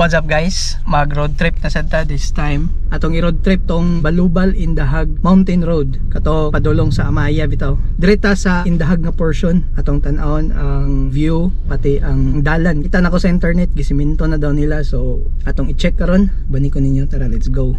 What's up, guys? Mag road trip na sad ta this time. Atong i-road trip tong Balubal Indahag Mountain Road. Kato padulong sa Amaya bitaw. Direta sa Indahag nga portion atong tan-awon ang view pati ang dalan. Kita nako sa internet, gisiminto na daw nila, so atong i-check karon. Bani ko ninyo, tara, let's go.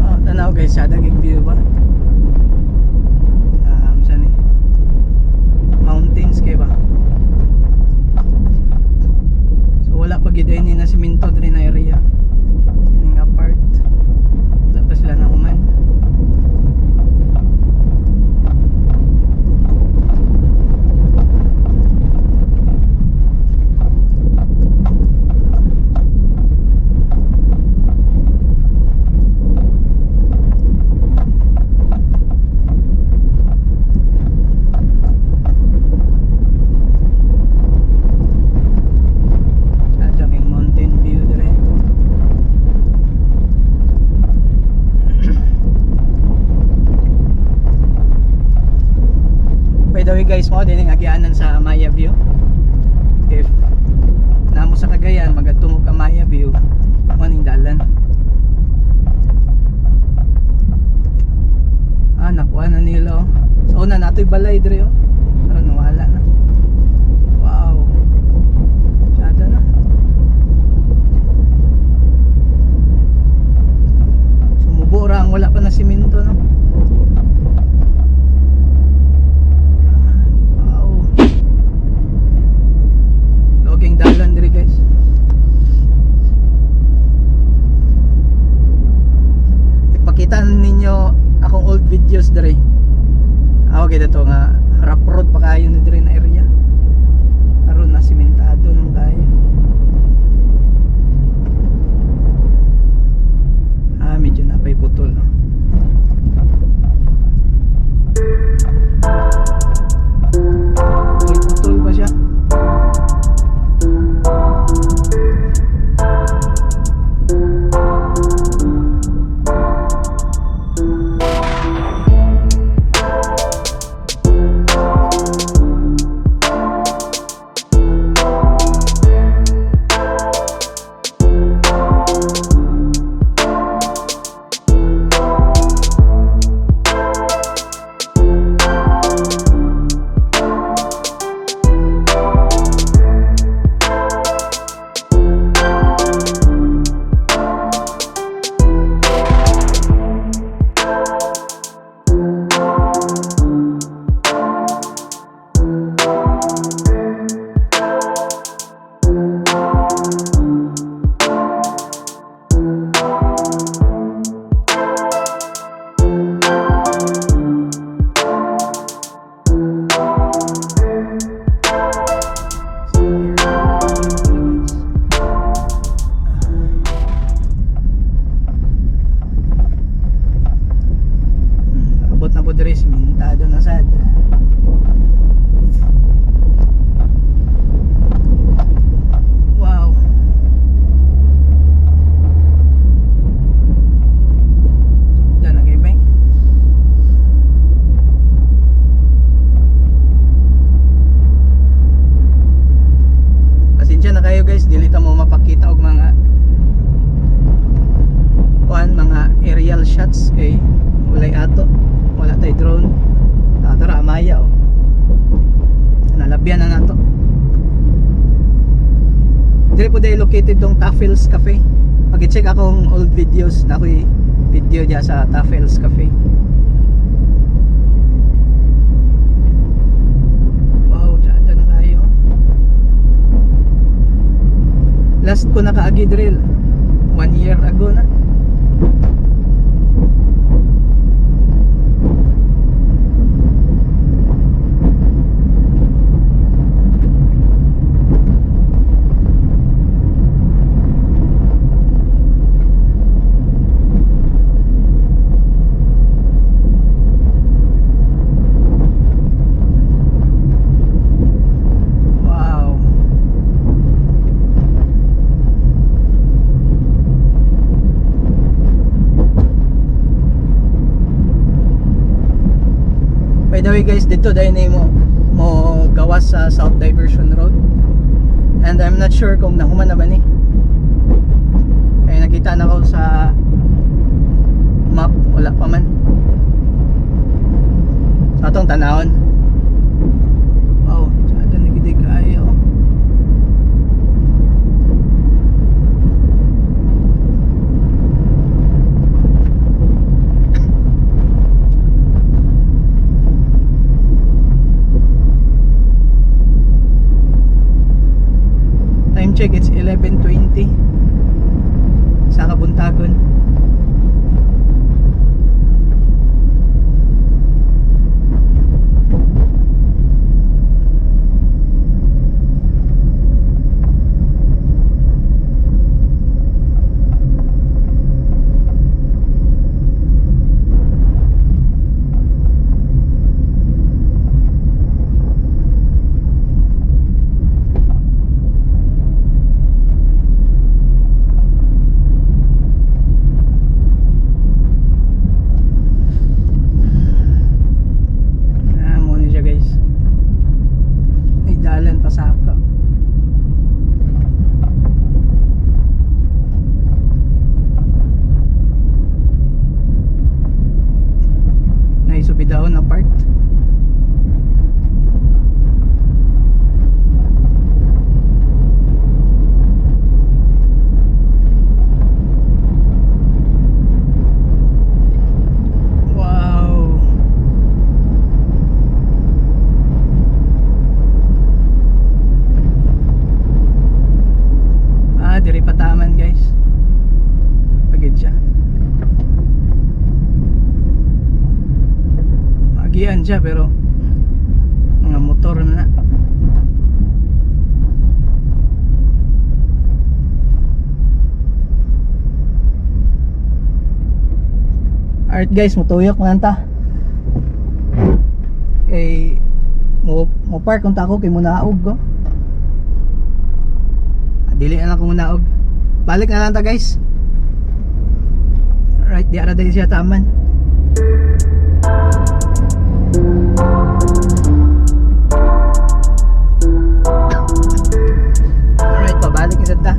Oh, tanaw guys, sa dagig view ba? Saan eh? Mountains kay ba? So wala pa gid ni na simento diri na area. Ini nga part. Wala pa sila na human. Sa daging mountain view dire. By the way guys, mo din ang agianan sa Amaya View. If namo sa Cagayan, magadto mo ka Amaya View, mo ning dalan. Ah, nakuha na nila oh. So una natoy balay dire oh. Karon nawala na. Wow. Tsada na. Sumubo ra ang wala pa na simento, no. Ah, wow. Loging dalan diri, guys. Ipakita ninyo akong old videos diri. Ah, okay to nga rough road pa kayo ni diri na area. Karon na simentado nung kayo. Ah, medyo napay putol, no. Putol-putol pa siya. Abot na po diri, simentado na sad. Wow. Dan ang ibay. Pasensya na kayo guys, dili ta mo mapakita og mga kuan, mga aerial shots kay walay ato. Wala tay drone. Ah, tara Amaya oh. Nalabyan na nato. Dire po dahil located tong Taffels Cafe. Pag-check akong old videos na ako'y video diya sa Taffels Cafe. Wow, tsada na kayo. Last ko nakaagi drill one year ago na. The way guys, dito dahil na mo gawas sa South Diversion Road. And I'm not sure kung nahuman na ba ni. Kaya nakita na ko sa map, wala pa man. Sa atong tanawon. Wow, sada na gid kaayo. Time check, it's 11:20 sa Kabuntagon. Ah, mo ni siya, guys. May dalan pa sa ako. Naisubidahon na part. Wow. Ah, diri pataman, guys. Pagid siya. Magian siya pero mga motor na na. Alright guys, mutuyok man ta. Kay mo park unta ako kay munaog ko. Ah, dili na lang ko munaog. Balik na lang ta, guys. Alright, di ara dali siya taman. Alright, pabalik na sad ta.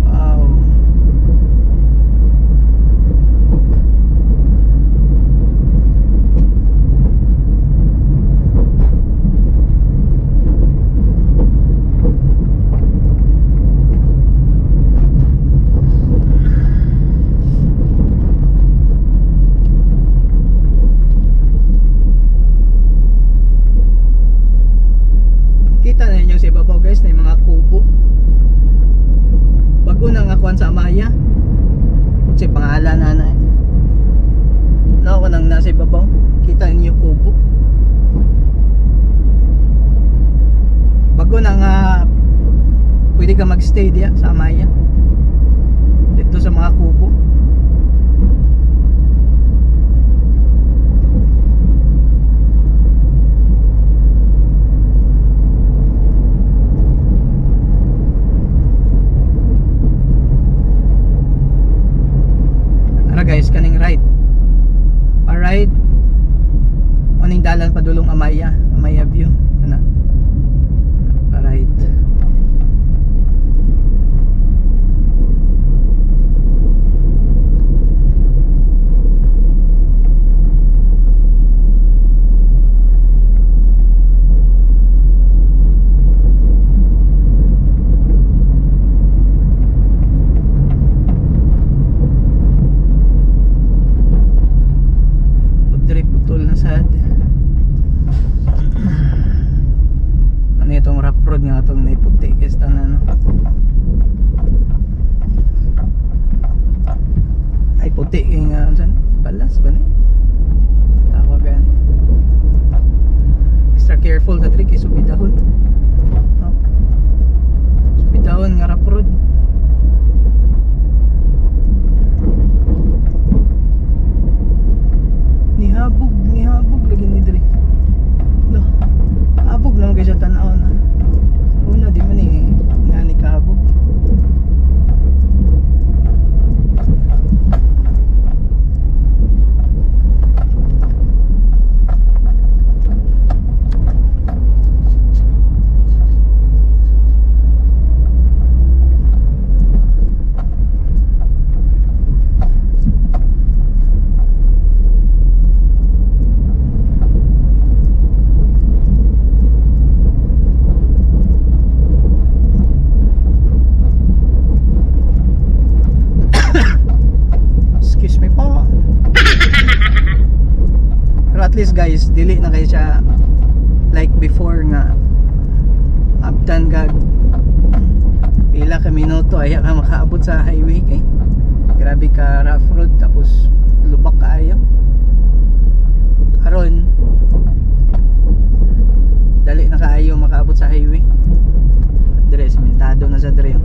Wow. Kita na ninyo sa ibabaw, guys, na yung mga kubo. Bago na nga kuan sa Amaya. Si pangalan na na. No, ako nang nasa ibabaw. Kita ninyo kubo. Bago na nga pwede ka magstay diya sa Amaya. Dito sa mga kubo. Ara guys, kaning right. Alright. Aning dalan padulong Amaya, Amaya View. Ana. Alright. Pagdiri putol na sad. Ano itong rough road nga itong naiputi kasi tanan, no? Ay, puti kay nga ano saan? Balas ba ni? Tawagan. Extra careful na diri kay subidahon. No? Subidahon nga rough road. Nihabog, nihabog lagi ni diri. Lo. Habog naman kay sa tan-aw na. Sa una di man eh nga ni kahabog. Excuse me po. Pero at least guys, dili na kayo siya like before nga abtan ka pila ka minuto ay ka makaabot sa highway kay grabe ka rough road, tapos lubak kaayo. Karon dali na kaayo makaabot sa highway. Dire sementado na sa dire, oh.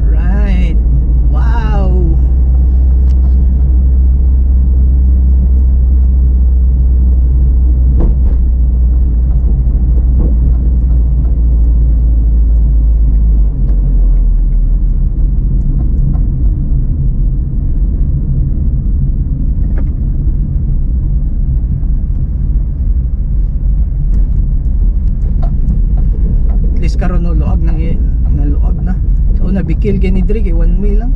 Right. Wow. At least karon no, luag na, naluag na. Sa una bikil gani diri kay one way lang.